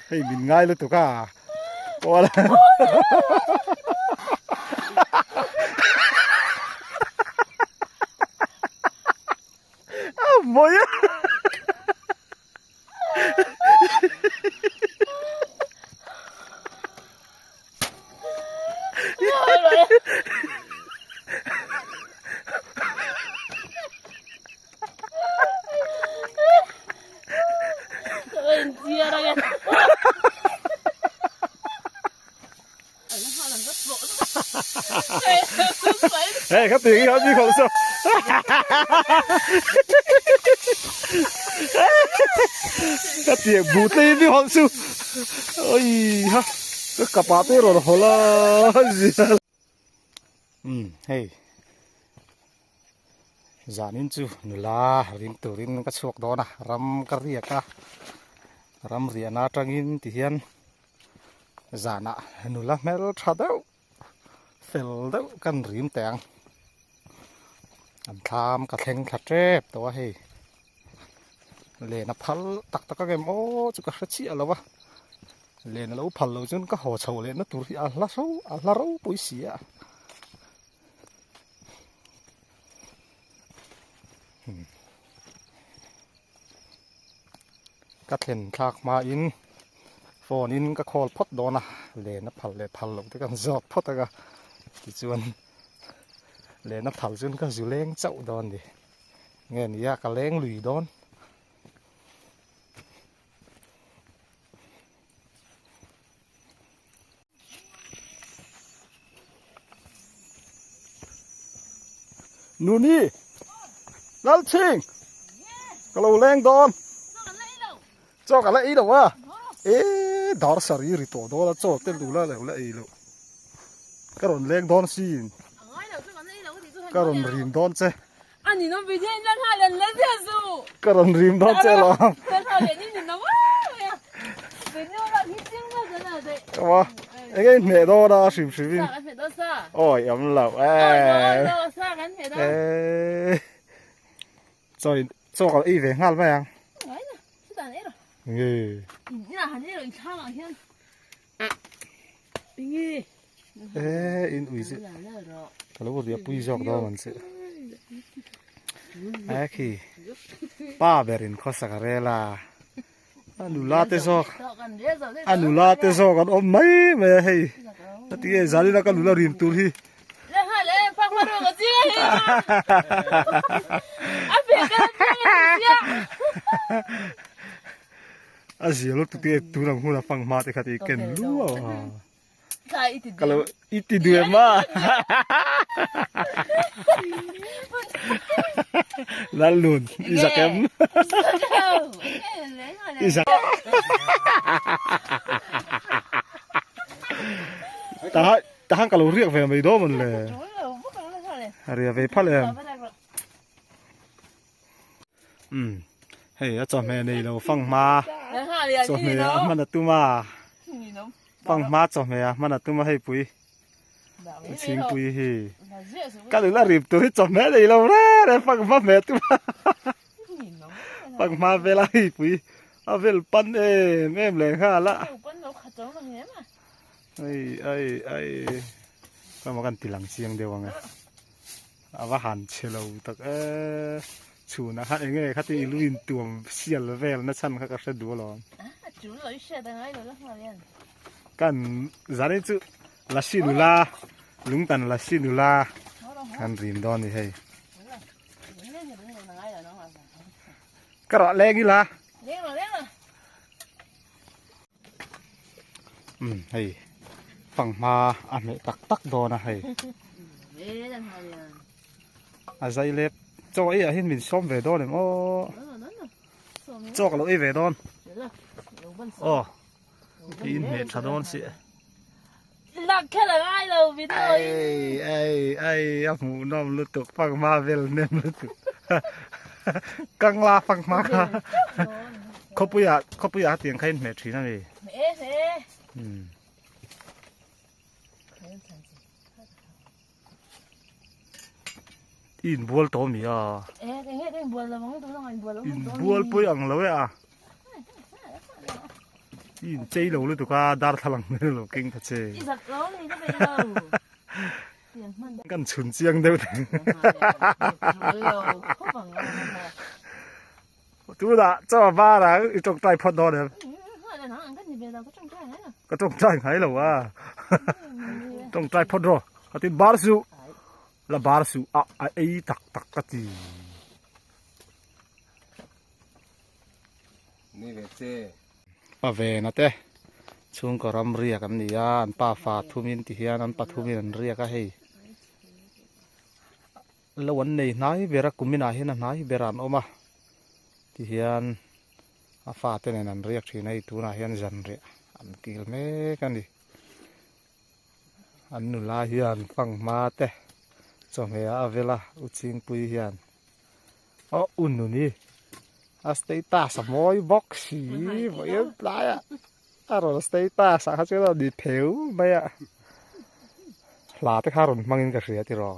Hei min ngai lutuk a. Pawl. A mawi a. Hey, các tiếng không đi không sao. Các tiếng bù tê đi không sao. Ôi ha, cái cặp bá tê rồi hồ la gì. Ừ, hey. Zanin chu nula rim turin ka chhuak dawn a, ram ka riak a, ram riahna atangin tihian zanah nula hmel tha deuh fel deuh kan rim teh ang. An thlam ka thleng thla tep tawh a hei, len a phal tak tak ang em aw chu ka hre chiah lo a, len a lo phal lo chuan ka haw chho lehna tur hi a hla a hla ropui si a. Ka thlen thlak hmain phone in ka call phawt dawn a, len a phal leh phal loh te kan zawt phawt ang a, tichuan len a phal chuan ka zu leng chauh dawn a ni, nge nia ka leng lui dawn. Nuni Lalchhing ka lo leng dawn chaw ka la ei lo a e dar sari ri tawh dawn a chaw te lu la lo la ei lo ka rawn leng dawn sin ka rawn rim dawn che ka rawn rim dawn che lo Aw eng in hneh dawn a hrim hrim in awi am lo e chaw chaw ka ei ve nghal mai ang nge e in ui chu ka lo ria pui zawk dawn ang che e khi pa ber in khawsak a rel a. A nula te zawk a nula te zawk an awm mai mai a hei a ti nge zalina ka nula rim tur hi a zia lutuk te tun ang hun a fang hma te kha ti ken luau a. Ka lo i ti duh em a. Lalnun i zak em? I zak. Tahan tahan ka lo riak ve mai dawn mawn le. Ria ve phal em. Um hei a chawhmeh nei lo fang hma chawhmeh a hman a tum a fang hma chawhmeh a hman a tum a hei pui chhingpui hi ka nula rip tur hi chawhmeh nei lo reng reng fang hma hmeh tum a fang hma vela hei pui a vel pan em em leh nghal a ai ai ai ka maw kan ti lang chiang deuh ang e. A va han chhe lo tak e, chhunah khan eng nge khati i lu in tuam sial vel na chhan kha ka hre duh alawm. A tul lo i hriat a ngai lo la nghal hian. Kan zanin chu Lasi nula lungtan Lasi nula kan rim dawn ni hei. Ka rawh leng ila. Leng lo leng lo. Um hei fanghma a hmeh tak tak dawn a hei a zai lep chaw ei ah hian min sawm ve dawn em aw chaw ka lo ei ve dawn aw in hmeh tha dawn si ai ai ai a hmuh nawm lutuk fanghma vel nem lutuk kangla fanghma kha khawpuia khawpuia tiang kha in hmeh thin a ni um i inbual tawh ami a inbual pawh i ang lo e a. I in chei lo lutuk a darthlalang nen lo keng ta che. I zak lo ni ka bei lo. Kan chhun chiang deuh te. Tunah chaw a var ang i tawngtai phawt dawn em? Ka tawngtai ngai lo a. Tawngtai phawt rawh. Ka ti bar suh. La bar suh a a ei tak tak ka ti. Ni ve che. Pa vena te chhungkaw ram riak an ni a an pa fa thumin ti hian an pathumin an riak a hei lo an nei hnai ber a kuminah hian a hnai ber an awm a ti hian a fate nen an riak thin a hei tunah hian zanriah an kil mek a ni an nula hian fanghma te chawhmeh ah a vel a u chhingpui hian. Aw u nuni a status a mawi bawk si vawiin tlai ah a rawn status ah kha chuan a ni pheu mai a hla te kha rawn hmangin ka hria tiraw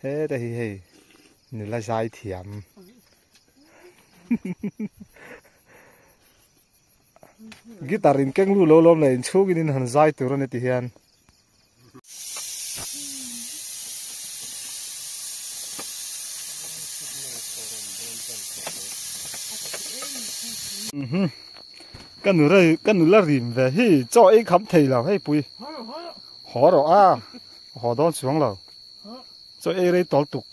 heta hi hei nula zai thiam guitar in keng lu lo lawm leh inchhungin in han zai tur a ni ti hian. Ka nu rei ka nu la rim ve hi chaw ei kham thei lo hei pui haw rawh a haw dawn chuang lo chaw ei rei tawl tuk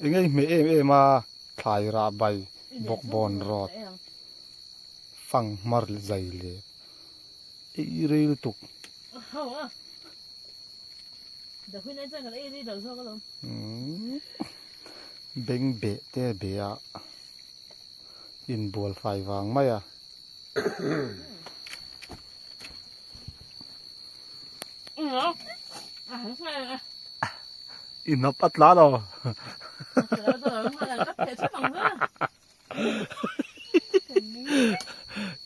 eng ei hmeh em em a thlai rah bai bawkbawn rawt fang hmar zai leh. Ei rei lutuk. Beng beh te beh a inbual fai vang mai a. I hnap a tla lo.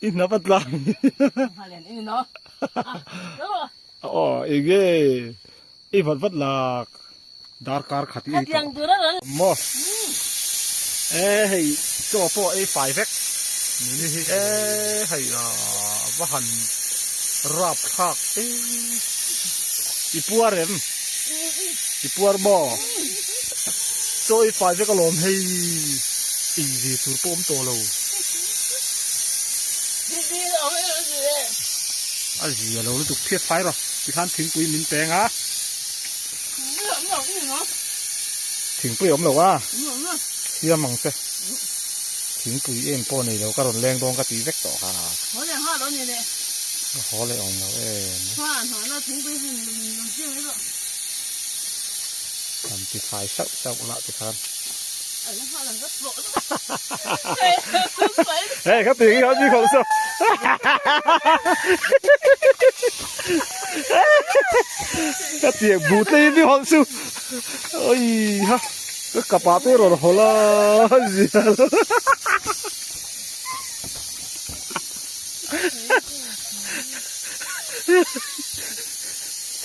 I hnap a tlang. Aw enge i vat vat lak darkar khat i ei tawh maw e hei chaw pawh ei fai vek nuni hi e hei a va han rap thlak e i puar em i puar maw chaw ei fai vek alawm hei ei ve tur pawh awm tawh lo a zia lo lutuk phiat fai rawh tikhan thingpui min peng a thingpui awm lo a siam ang che thingpui em pawh nei lo ka rawn leng dawn ka tih vek tawh kha haw leh awm lo em han ti fai sauh sauh lah tikhan Hei ka ti hi mi khawp so ka ti bu te mi khawp su oi ha ka kapa te rawn haw la zia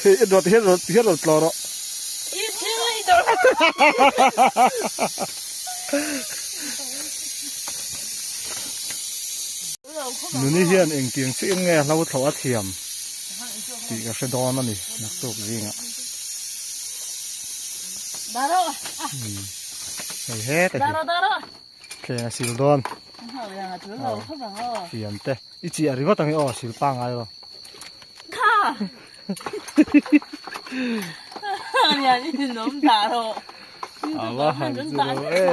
Hei i dawt hian hian rawn tlawh rawh. Nuni hian engtiang chiah in nge hlo thlawh a thiam tih ka hre dawn a ni naktuk zingah. Hei heta hi thleng a sil dawn. Fiam te. I chiah ringawt ang i aw sil pangai lo. Kha! Lian i nom dah rawh. Ava han chu lo e.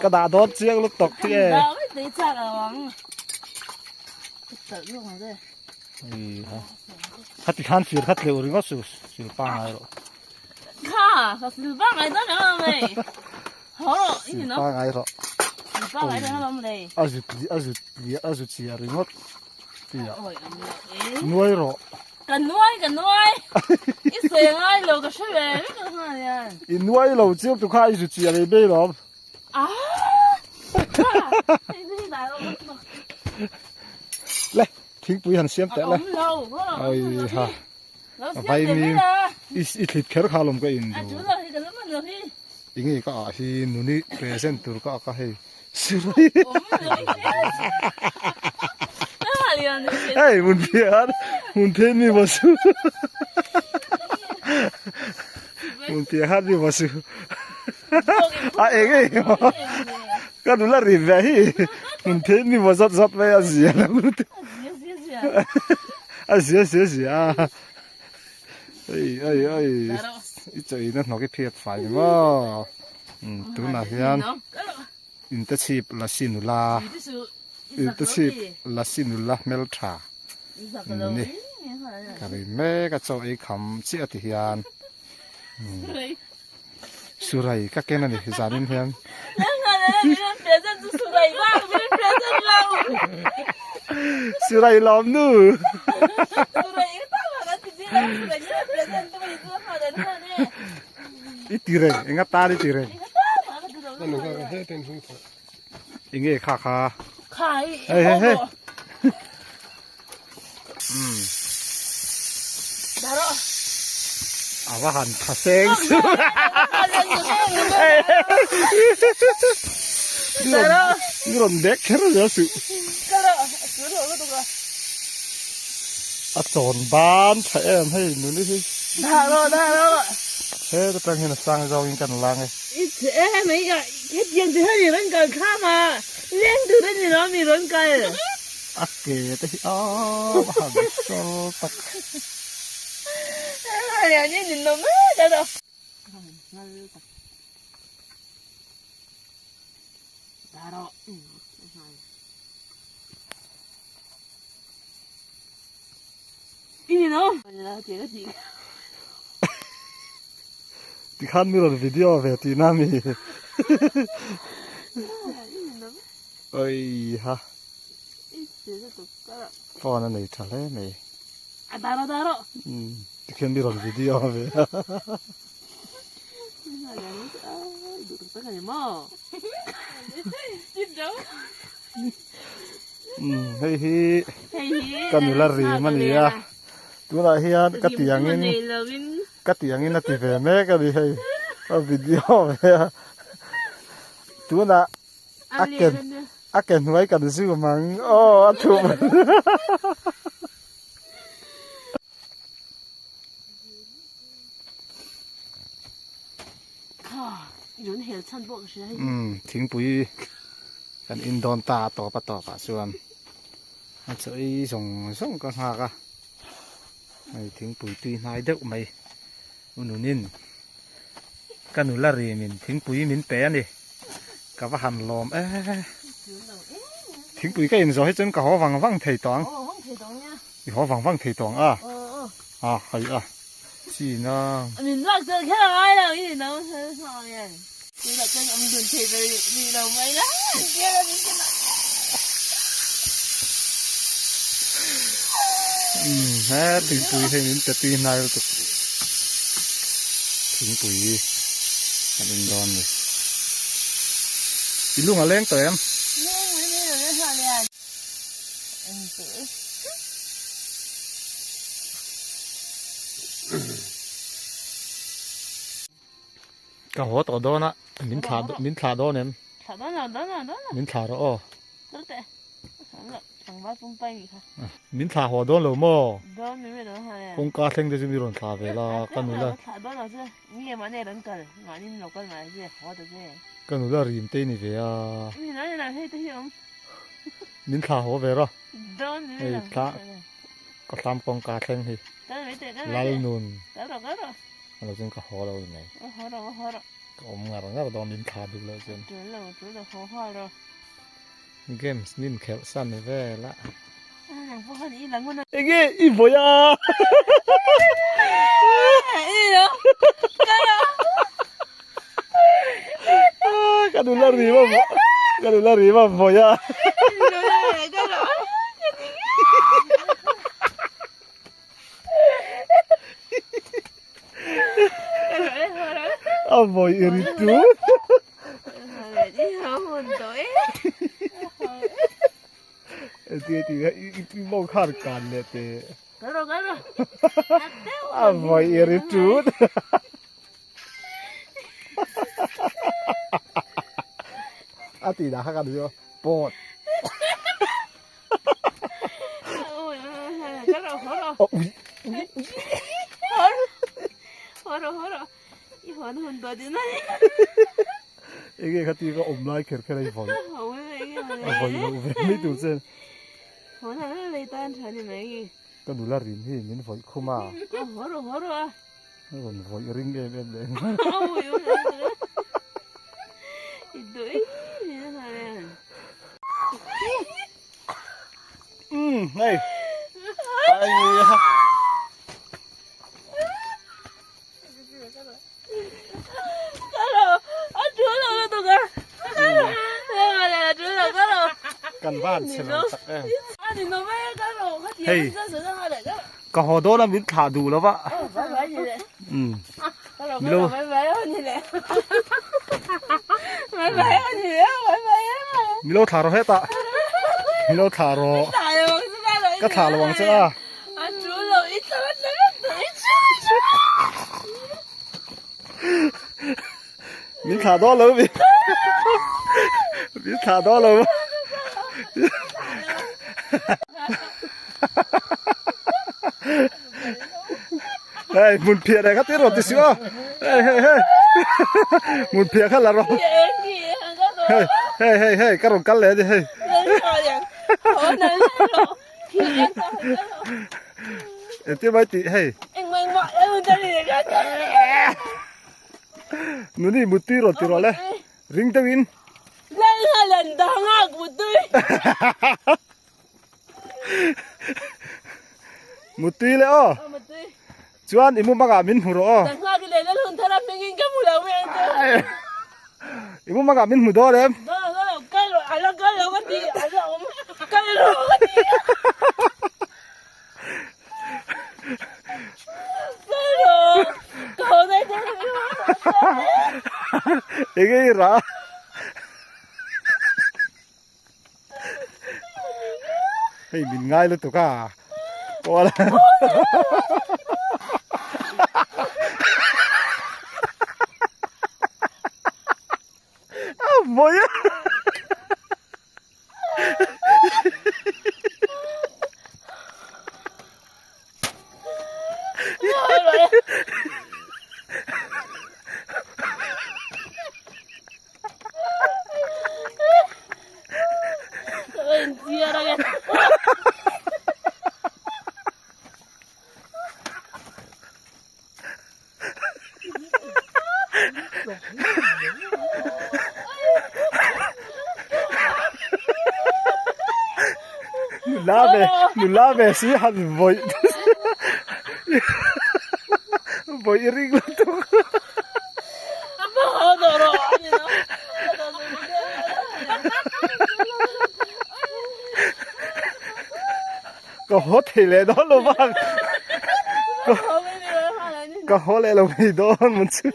Ka dah dawn chiang lutuk hi e. Dah mai tei chak lo ang. Ka talh zawk ang che. Ei ha. Khati khan fir kha tleuh ringawt su sil pangai rawh. Kha, ka sil pangai dawn ang ang nei. Haw rawh, i Sil pangai rawh. Sil pangai dawn ang nei. A zut a zut a zut chiah ringawt. Tia. Nuai rawh. Ka nuai ka nuai. I sawi ngai lo ka hre ve vek ang hna hian. I nuai lo chiang tu kha i zut chiah leh bei lawm. Ah! Le, thingpui han siam teh le. Oi ha. Vai mi i thlit kher kha lawm ka in duh. Enge ka ah hi nuni present tur ka ak a hei. Sirai. Hei mun phian mun phian mi masu. Mun phian hat mi masu. A eng ei ka nula rim ve hi mun phian mi ma zat zat mai a zia lo lutuk. A zia zia zia. Ei ei ei i chawi na hnawk i phiat fai ni maw. Tunah hian Intachhip Lasi nula Intachhip Lasi nula hmeltha ni ka ri mek a chaw ei kham chiah ti hian Surai ka ken a ni zanin hian Surai lawm nu I ti reng enga tan i ti reng Enge kha kha Hei hei hei A va han tha seng su Ni rawn dek kher zel suh A chawn ban tha em hei nuni hi. He te tang hian a sang zawngin kan lang e. I che em mai ka hetiang te hian i rawn kal kham a leng tur a ni lo mi rawn kal. A ke te hi aw a han fel tak. Hei ni ninawm em a ro. Tikhan mi rawn video ve tihna a mi Oi ha Phone a nei tha hle mai Tikhian mi rawn video ve Hei hi ka nula rim a ni a tunah hian ka tih angin ka tih angin a ti ve mek a ni hei a video ve a tunah a ke a ke hnuai kan zoom ang aw a thup Umm thingpui kan in dawn ta a tawp a tawp ah chuan a chaw ei zawng zawng ka nghak a hei thingpui tui hnai deuh mai u nunin ka nula rimin thingpui min pe a ni ka va han lawm e thingpui ka in zawh hi chuan ka haw vang vang thei tawh ang i haw vang vang thei tawh ang a a hei a. Chin a. Min lak tel kher a ngai lo i no hian tunah chuan awm dun thei ve rih lo mai la tia min ti mah. Umm he thingpui hei min pe tui hnai lutuk thingpui kan in dawn ni. I lung a leng tawh em? Leng mai mai lo le hah lian. Ka haw tawh dawn a, min thlah min thlah dawn em? Thlah dawn lo, dawn lo, dawn lo. Min thlah rawh aw. Dawn teh. Tlangval pumpai nih kha. Min thlah haw dawn lo maw? Dawn mi mi dawn ha le. Kawngka thleng te chu mi rawn thlah ve la, ka nula. Thlah dawn lo che, nge mahni rawn kal, mahni lo kal mai che, haw ta che. Ka nula rim te i ni ve a. Mi lo ni lo, hei te hi awm. Min thlah haw ve rawh. Hei thla ka thlam kawngka thleng hi Lalnun a lo chuan ka haw lo ni mai. Ka awm ngar ngar dawn min thlah duh loh chuan. Games min khelh san vel a. Enge i vawi a. Ka nula rim a ka nula rim a vawi a. A vawi i ri tut. Ti ti i mawng khan kan leh teh. A vawi i ri tut. A A tih dah kha ka duh pawt. Enge kha ti ka awm lai kher kher a i vawi. A vawi loh ve mai tur che. Ka nula rin hi min vawih khum a. A rawn vawih ring em em leh nghal. Umm hei. Ai. Kan van chhe lo tak em. Hei ka haw dawn a min thlah duh lo va. Umm. Milo. Milo thlah rawh hetah. Milo thlah rawh. Ka thlah lo ang che a. Min thlah dawn lo mi. Min thlah dawn lo. Hei hmun phiah leh kha tir rawn ti suh a. Hei hei hei. Hmun phiah kha la rawh. Hei hei hei hei ka rawn kal leh a ni hei. Engtin mai tih hei. Nuni mutui rawn ti rawh le. Ring deuhin. Mutui le aw. Chuan i mumangah min hmu rawh aw. I mumangah min hmu dawn em? Enge i rah a? Hei min ngai lutuk a Pawl A vawi a Nula ve nula ve si han vawih vawih ring lutuk. Ka haw thei leh dawn lo vang. Ka haw leh lo mai dawn mun chu.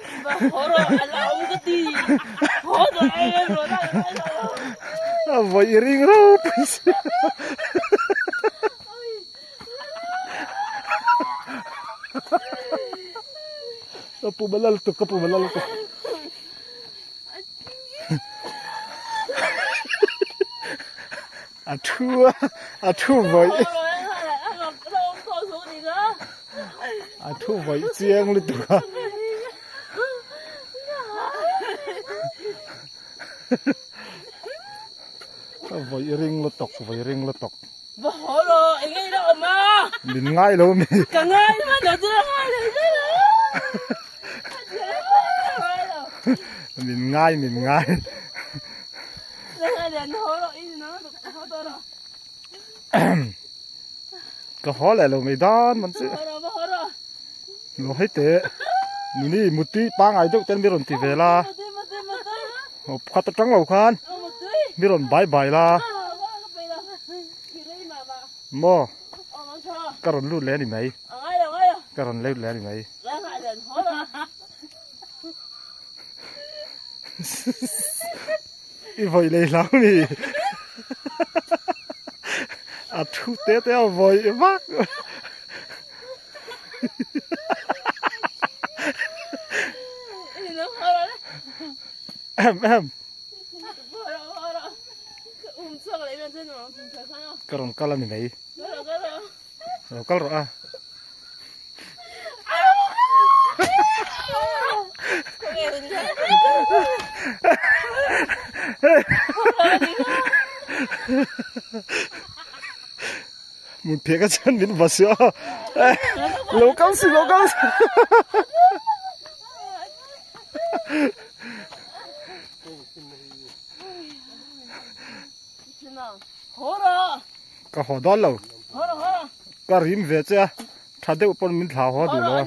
A vawi ring ropui si. Ka pu malal tuk ka pu malal tuk. A thu a a thu vawi a thu vawi chiang lutuk a. A vawi ring lutuk vawi ring lutuk. Va haw rawh eng nge ila awm a? Min ngai lo mi. Ka ngai hman lo chu ngai lo chu. Min ngai min ngai. Ka haw leh lo mai dan man chu. Lo hei teh. Nuni muti pangai deuh ten mi rawn ti ve la. Khat atang lo khan mi rawn bai bai la. Maw ka rawn lut leh a ni mai. Ka rawn lut leh a ni mai. I vawi lei hlau mi. A thu te te a vawi vak. Em em. Ka rawn kal a ni mai. Lo kal rawh a. Mun phek a chuan min va sia. Lo kal si lo kal si. Ka haw dawn lo. Ka rim ve che a, tha deuh pawn min thlau haw duh lo a.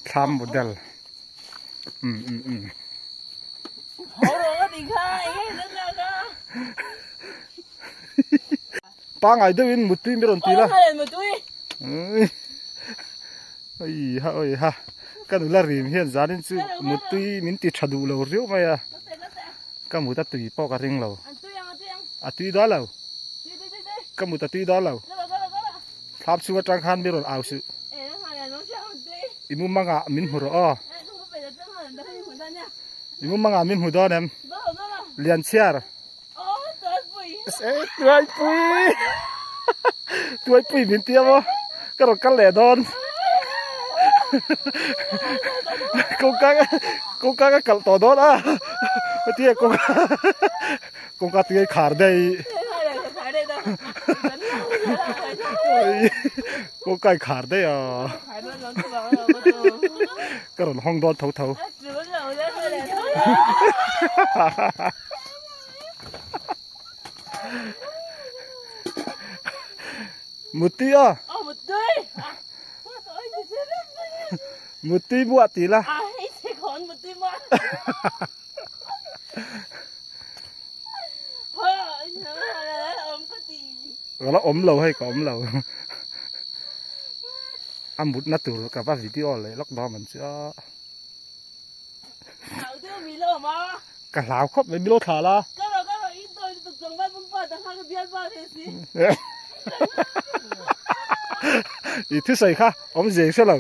Thlam model. Pangai deuhin mutui mi rawn ti la. Oi ha oi ha. Ka nula rim hian zanin chu mutui min ti tha duh lo riau mai a. Ka mut a tui pawh ka ring lo. A tui dawn lo. Ka mut a tui dawn lo. Thlam chhung atang khan mi rawn au suh. I mumangah min hmu rawh aw. I mumangah min hmu dawn em? Lianchhiar. Tuaipui. Tuaipui min tia maw? Ka rawn kal leh dawn. Kawngka kawngka ka kalh tawh dawn a. Tia kawngka kawngka tinge khar daih. Kawngka i khar daih a. Ka rawn hawng dawn tho tho. Mutui a. Mutui buah ti la. Ka la awm lo hei ka awm lo. A mutna tur ka va video leh lawk dawn ang chu a. Ka hlau khawp mai milo thla la. I thusawi kha awmzia i hre lo.